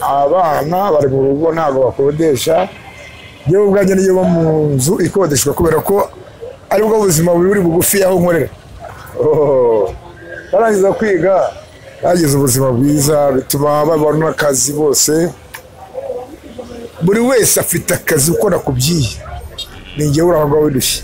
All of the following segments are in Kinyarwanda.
Abana bari mu rugo ntabwo bakodesha, yewe ubwanjye niyo mu nzu ikodeshwa kubera ko aribwo buzima buri bugufi aho nkorera. Barangiza kwiga bagize ubuzima bwiza, bituma babona akazi bose, buri wese afite akazi uko nakubyiye, ni njyewe uri aho ngaho widushye.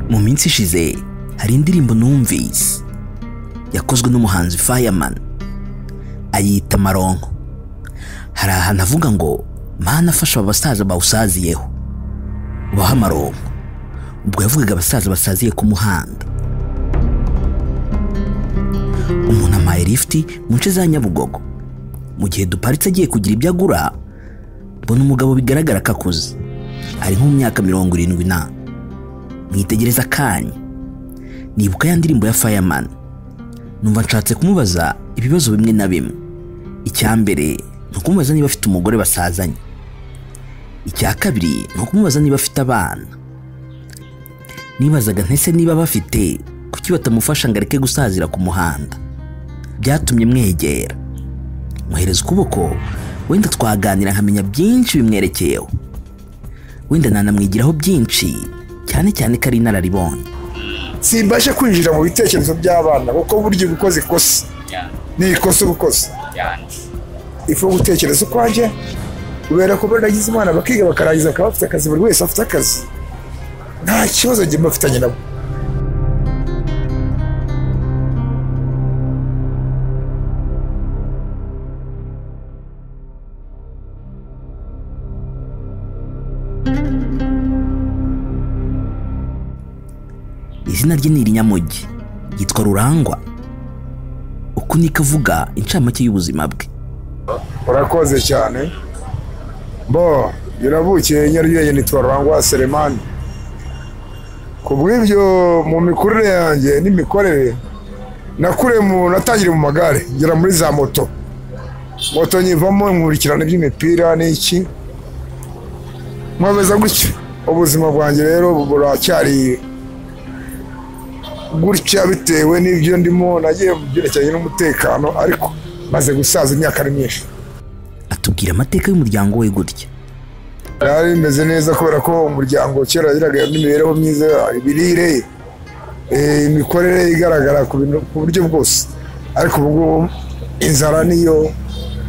Mu minsi ishize hari indirimbo numvise yakozwe n'umuhanzi Fireman ayita Maronko. Hari ahantu avuga ngo Mana afasha abasaza bawusaziyeho ubaha amaronko. Ubwo yavugaga abasaza basaziye ku muhanda. Umuntu amaye lift mu nce za Nyabugogo, mu gihe duparitse agiye kugira ibyo agura, mbona umugabo bigaragara ko akuze, ari nko mu myaka 70 na. Mwitegereza akanya, nibuka ya ndirimbo ya Fireman, numva nshatse kumubaza ibibazo bimwe na bimwe. Icya mbere ni ukumubaza niba afite umugore basazanye. Icya kabiri ni ukumubaza niba afite abana. Nibazaga ntese niba bafite, kuki batamufasha ngo areke gusazira ku muhanda. Byatumye mwegera, muhereza ukuboko, wenda twaganira nkamenya byinshi bimwerekeyeho, wenda nanamwigiraho byinshi, cyane cyane ko ari inararibonye. Simbashe kwinjira mu bitekerezo by'abana kuko burya ubukoze ikosa ni ikosa ubukoze. Ifu gutekereza ukwanjye kubera ko baragize Imana bakiga bakarangiza bakaba bafite akazi, buri wese afite akazi, nta kibazo njye mfitanye nabo. Izina rye ni Irinyamugi, yitwa Rurangwa. Uku niko avuga incamake y'ubuzima bwe. Urakoze cyane. Bo yaravukiye Nyarugenge, nitwa Rurangwa Selemani. Kubw'ibyo mu mikurire yanjye n'imikorere, nakure mu natangiriye mu magare, ngera muri za moto. Moto nyivamo nkurikirana iby'imipira n'iki, nkomeza gutyo. Ubuzima bwanjye rero buracyari gutya bitewe n'ibyo ndimo, nagiye mu byerekeranye n'umutekano, ariko maze gusaza imyaka ari myinshi. Atubwira amateka y'umuryango we gutya. Yari bimeze neza kubera ko umuryango kera yagiraga n'imibereho myiza, ibirire, imikorere igaragara ku buryo bwose. Ariko ubu ngubu inzara niyo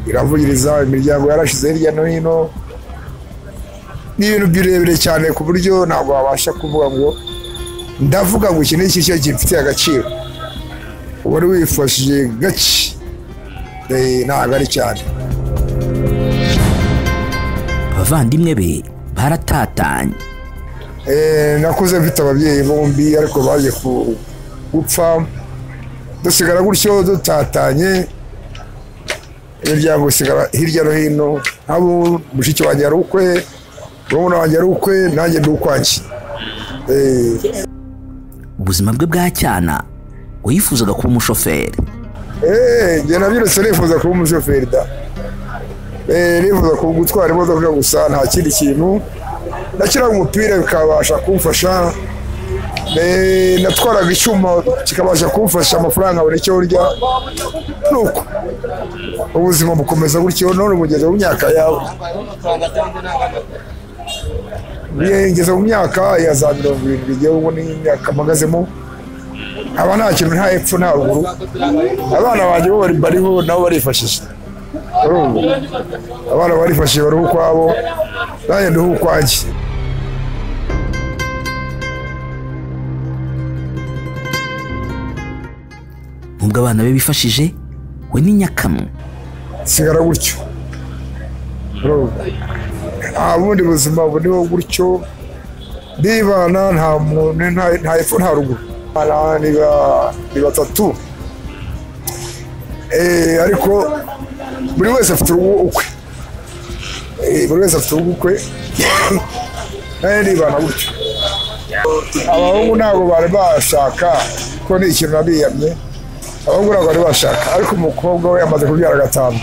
iravugiriza, imiryango yarashize hirya no hino, ni ibintu birebire cyane ku buryo ntabwo wabasha kuvuga ngo ndavuga ngo iki n'iki cyo gifitiye agaciro. Wari wifashije gake, ntabwo ari cyane. Abavandimwe be baratatanye. Nakuze mfite ababyeyi bombi ariko baje gupfa, dusigara gutyo dutatanye, imiryango isigara hirya no hino. Abo mushiki wanjye ari ukwe, murumuna wanjye ari ukwe, nanjye ndi ukwanjye. Ubuzima bwe bwa cyana ngo yifuzaga kuba umushoferi. Njye nabyirutse nifuza kuba umushoferi da. Nifuza gutwara imodoka gusa, nta kindi kintu. Nakiraga umupira bikabasha kumfasha, natwaraga icyuma kikabasha kumfasha amafaranga buri cyo urya. Nuko ubuzima bukomeza gutyo, none ubugeze mu myaka yawe, ngeze mu myaka ya za 70, ngewe ubu ni imyaka mpagazemo, aba nta kintu, nta epfo nta ruguru. Abana banjye bo bariho nabo barifashisha, abana barifashije bari ukwabo, nanjye ndiho ukwanjye. Nubwo abana be bifashije, we ni nyakamwe. Sigara gutyo, nta bundi buzima buriho gutyo, ndibana nta muntu, nta epfo nta ruguru. Ni batatu, ariko buri wese afite urugo ukwe, buri wese afite urugo ukwe, nayo ndibana gutyo. Abahungu ntabwo bari bashaka, ko ni ikintu nabiyamye. Abahungu ntabwo bari bashaka, ariko umukobwa we amaze kubyara 5.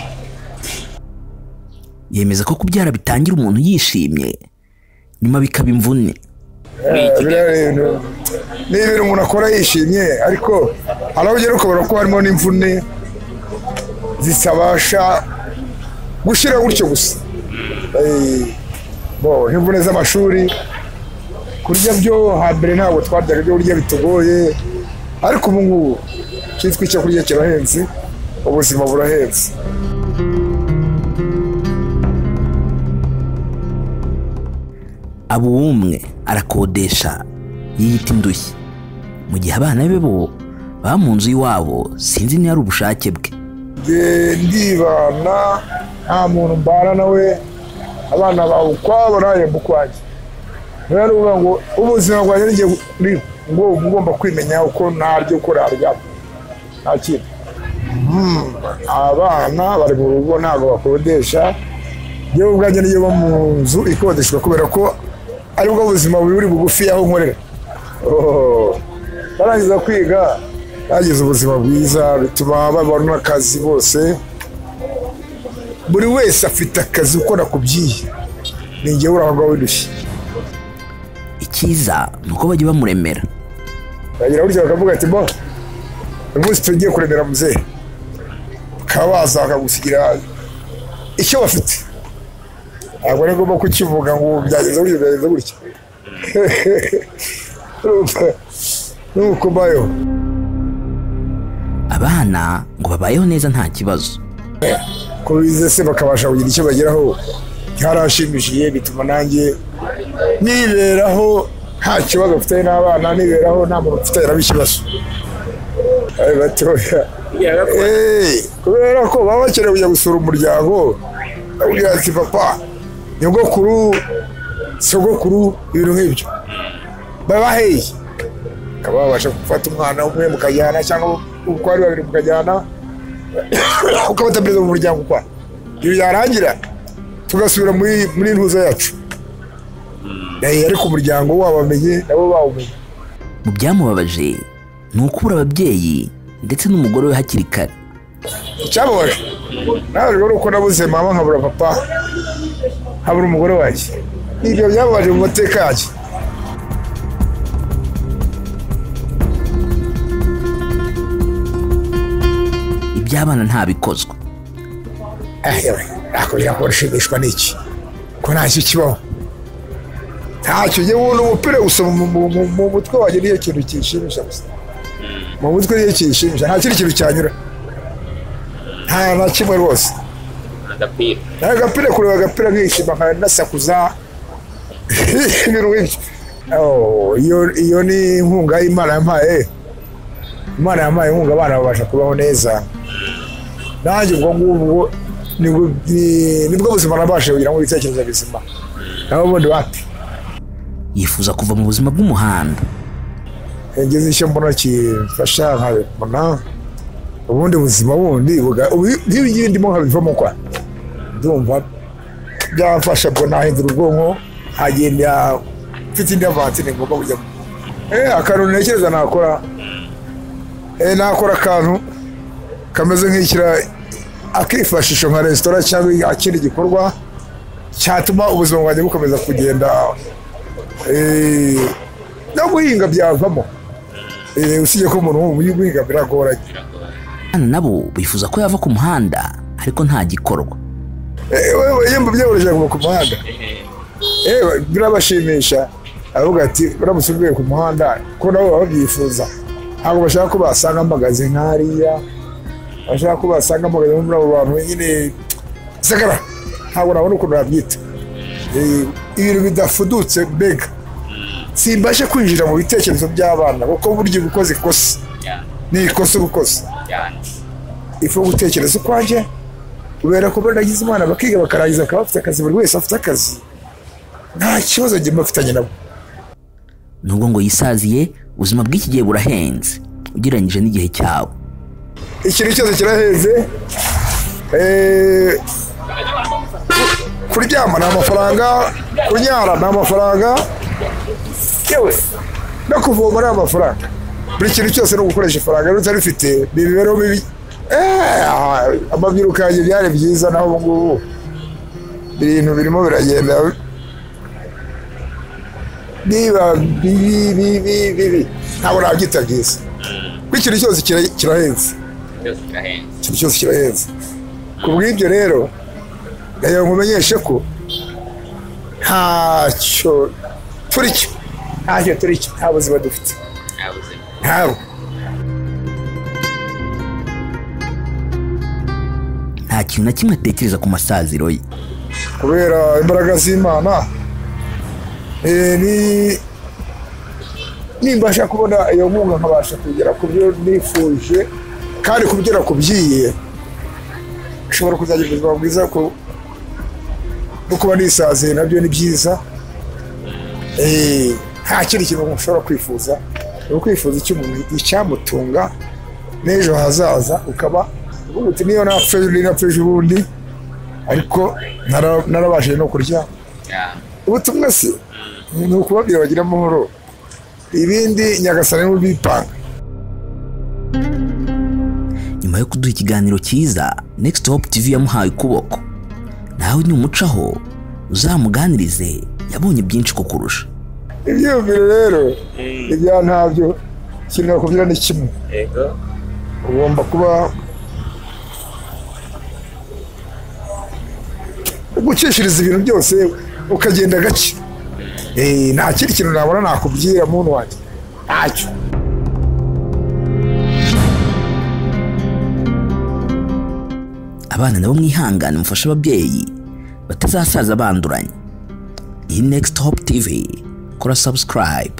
Yemeza ko kubyara bitangira umuntu yishimye, nyuma bikaba imvune. Ni ibintu umuntu akora yishimye, ariko hari aho ugera ukabona ko harimo n'imvune zitabasha gushyira gutyo gusa. Nk'imvune z'amashuri, kurya byo hambere ntabwo twaryaga ibyo kurya bitugoye, ariko ubu ngubu cyitwa icyo kurya kirahenze, ubuzima burahenze. Abo umwe arakodesha yiyita indushyi, mu gihe abana be bo baba mu nzu y'iwabo, sinzi niba ari ubushake bwe. Ndibana nta muntu mbana nawe, abana bawe ukwabo nanjye ukwanjye. Rero uvuga ngo ubuzima bwanjye ngomba kwimenya uko naryo uko naryama, nta kintu. Abana bari mu rugo ntabwo bakodesha, yewe ubwanjye niyo bo mu nzu ikodeshwa kubera ko aribwo buzima buri bugufi aho nkorera. Barangiza kwiga bagize ubuzima bwiza, bituma babona akazi bose, buri wese afite akazi uko nakubyiye, ni njyewe uri aho ngaho w'indushyi. Icyiza ni uko bajya bamuremera, bagira gutya bakavuga ati bo uyu munsi tugiye kuremera muzehe, bakaba baza bakagusigira icyo bafite. Ntabwo ari ngombwa kukivuga ngo byagenze gutya byagenze gutya. Nuko mbayeho. Abana ngo babayeho neza nta kibazo. Ko bize se bakabasha kugira icyo bageraho byarashimishije, bituma nanjye niberaho nta kibazo mfitanye n'abana, niberaho nta muntu mfitanye nabo ikibazo. Batoya kubera ko baba bakeneye kujya gusura umuryango, bakubwira ati papa, nyogokuru, sogokuru, ibintu nk'ibyo babaheye, bakaba babasha gufata umwana umwe mukajyana cyangwa uko ari babiri mukajyana, ukabatabiriza mu muryango kwa ibyo byarangira tugasubira muri ntuza yacu. Ariko umuryango wabamenye nabo bawumenye. Mu byamubabaje ni ukubura ababyeyi ndetse n'umugore we hakiri kare. Icyababaje nawe rero uko nabuze mama nkabura papa nkabura umugore wanjye, ibyo byababaje mu mateka yanjye. Iby'abana ntabikozwa. Nakongera kubashimishwa n'iki ko ntacyo kibaho, ntacyo. Njye wubona umupira gusa mu mutwe wanjye niyo kintu kishimisha gusa, mu mutwe niyo kishimisha, nta kindi kintu cyanyura, nta na kimwe rwose. Agapira, kureba agapira nkishima nkanasakuza ibintu nk'ibyo. Iyo ni inkunga y'Imana yampaye. Imana yampaye inkunga, abana babasha kubaho neza. Nanjye ubwo ngubwo nibwo buzima nabashije kugira ngo ibitekerezo bizima, naho ubundi wapi. Yifuza kuva mu buzima bw'umuhanda. Ngeze icyo mbona kimfasha nkabibona, ubundi buzima bundi nk'ibi ndimo nkabivamo kwa ndumva byamfasha, bwo nahindura ubwonko nkagenda mfite indi avantine ngomba kujyamo. Akantu ntekereza nakora, nakora akantu kameze nk'ikira akifashisha nka resitora cyangwa ikindi gikorwa cyatuma ubuzima bwanjye bukomeza kugenda. No guhinga byavamo, usibye ko umuntu guhinga biragoranye. Abana nabo bifuza ko yava ku muhanda ariko nta gikorwa. Iyo mbyoroheje kuva ku muhanda birabashimisha, avuga ati uramutse uvuye ku muhanda ko nabo baba babyifuza. Ntabwo bashaka ko basanga mpagaze nk'ariya, bashaka ko basanga mpagaze muri abo bantu nyine sagara, ntabwo nabona ukuntu babyita. Ibintu bidafudutse mbega simbashe kwinjira mu bitekerezo by'abana, kuko burya ubukoze ikosa ni ikosa ubukoze. Ifu gutekereza ukwanjye, kubera ko baragize Imana bakiga bakarangiza bakaba bafite akazi, buri wese afite akazi, nta kibazo njye mfitanye nabo. Nubwo ngo yisaziye, ubuzima bw'iki gihe burahenze ugereranyije n'igihe cyabo. Ikintu cyose kirahenze. Kuryama ni amafaranga, kunyara ni amafaranga, yewe no kuvoma ni amafaranga. Buri kintu cyose no gukoresha ifaranga rero utarifite ni imibereho mibi. Amabyiruka yanjye byari byiza, naho ubu ngubu ibintu birimo biragenda Biba bibi bibi bibi, ntabwo nabyita byiza kuko ikintu cyose kirahenze, ikintu cyose kirahenze. Ku bw'ibyo rero ndagira ngo nkumenyeshe ko ntacyo turi cyo, ntacyo turi cyo, nta buzima dufite, ntabwo. Nta kintu na kimwe atekereza ku masaziro ye. Kubera imbaraga z'Imana, nimbasha kubona iyo nkunga nkabasha kugera ku byo nifuje kandi kubigera ku byiye, nshobora kuzagira ubuzima bwiza no kuba nisaziye nabyo ni byiza. Nta kindi kintu ushobora kwifuza, ni ukwifuza icyo umuntu icyamutunga n'ejo hazaza, ukaba uvuga uti niyo napfa ejo ubundi, ariko narabashije no kurya. Ubutumwa se ni ukubabwira bagira amahoro, ibindi Nyagasani niwe ubipanga. Nyuma yo kuduha ikiganiro cyiza, Next Hope TV yamuhaye ukuboko. Nawe numucaho uzamuganirize, yabonye byinshi kukurusha. Ibyiyumviro rero ibya ntabyo, ikintu nakubwira ni kimwe, ugomba kuba gucishiriza ibintu byose ukagenda gake. Nta kindi kintu nabona nakubwira muntu wanjye, ntacyo. Abana nabo mwihangane, mufashe ababyeyi batazasaza banduranye. Iyi Next Hope TV, kora subscribe.